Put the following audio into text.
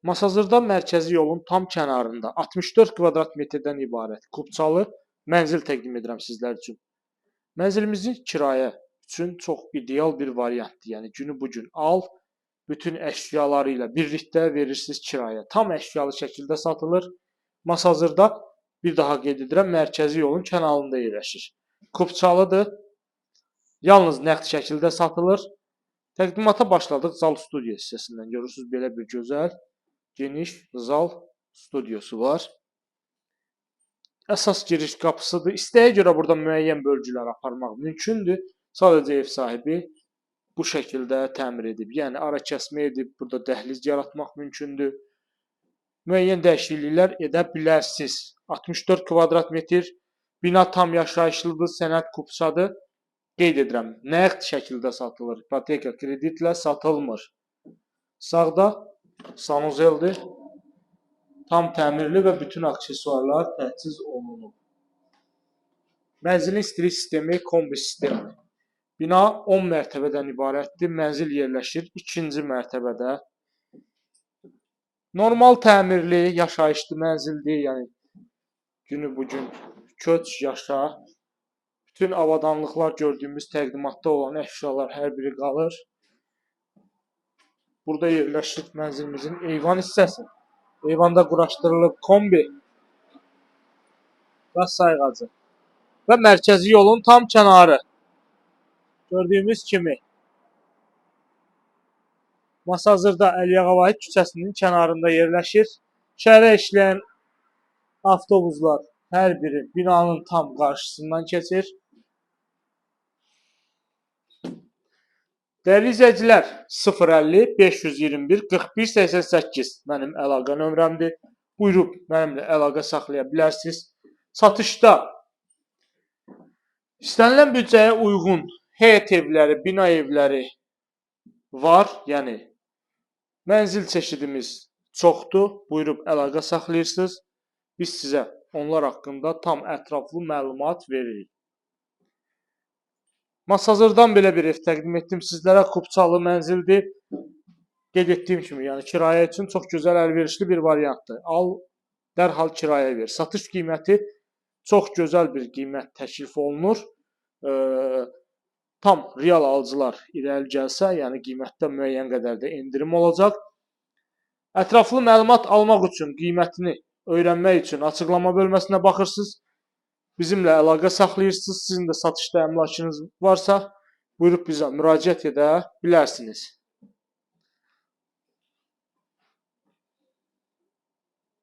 Masazırda mərkəzi yolun tam kənarında 64 kvadrat metrdən ibarət kupçalı mənzil təqdim edirəm sizlər üçün. Mənzilimizi kirayə üçün çox ideal bir variantdır. Yəni günü bu gün al, bütün əşyaları ilə birlikdə verirsiniz kirayə. Tam əşyalı şəkildə satılır. Masazırda bir daha qeyd edirəm, mərkəzi yolun kənarında yerləşir. Kupçalıdır. Yalnız nəqd şəkildə satılır. Təqdimata başladıq zal studiya hissəsindən. Görürsünüz, belə bir gözəl, geniş zal studiyası var. Əsas giriş qapısıdır. İstəyə görə burada müəyyən bölgülər aparmaq mümkündür. Sadəcə ev sahibi bu şəkildə təmir edib. Yəni ara kəsmə edib, burada dəhliz yaratmaq mümkündür. Müəyyən dəyişikliklər edə bilərsiniz. 64 kvadrat metr bina tam yaşayışlıdır, sənəd kupçadır. Qeyd edirəm, nəqd şəkildə satılır. İpoteka, kreditlə satılmır. Sağda sanuzeldir. Tam təmirli və bütün aksesuarlar təchiz olunub. Mənzilin istilik sistemi kombi sistemdir. Bina 10 mərtəbədən ibarətdir. Mənzil yerləşir 2-ci mərtəbədə. Normal təmirli, yaşayışlı mənzildir. Yəni günü bu gün köç, yaşa. Bütün avadanlıqlar gördüyümüz təqdimatda olan əşyalar hər biri qalır. Burada yerləşir mənzilimizin eyvan hissəsi. Eyvanda quraşdırılıb kombi, qaz sayğacı və mərkəzi yolun tam kənarı. Gördüyümüz kimi Masazırda Əliağa Vahid küçəsinin kənarında yerləşir. Şəhərə işləyən avtobuslar hər biri binanın tam qarşısından keçir. Dəyərli izləyicilər, 050 521 41 88 mənim əlaqə nömrəmdir. Buyurub mənimlə əlaqə saxlaya bilərsiniz. Satışda istənilən büdcəyə uyğun həyət evləri, bina evləri var. Yəni mənzil çeşidimiz çoxdur. Buyurub əlaqə saxlayırsınız. Biz sizə onlar haqqında tam ətraflı məlumat veririk. Masazırdan belə bir ev təqdim etdim sizlərə. Kupçalı mənzildir. Qeyd etdiyim kimi, yəni kirayə üçün çox gözəl, əlverişli bir variantdır. Al, dərhal kirayə ver. Satış qiyməti çox gözəl bir qiymət təklif olunur. Tam real alıcılar irəli gəlsə, yəni qiymətdə müəyyən qədər də endirim olacaq. Ətraflı məlumat almaq üçün, qiymətini öyrənmək üçün açıqlama bölməsinə baxırsınız. Bizimlə əlaqə saxlayırsınız. Sizin də satışda əmlakınız varsa, buyurub bizə müraciət edə bilərsiniz.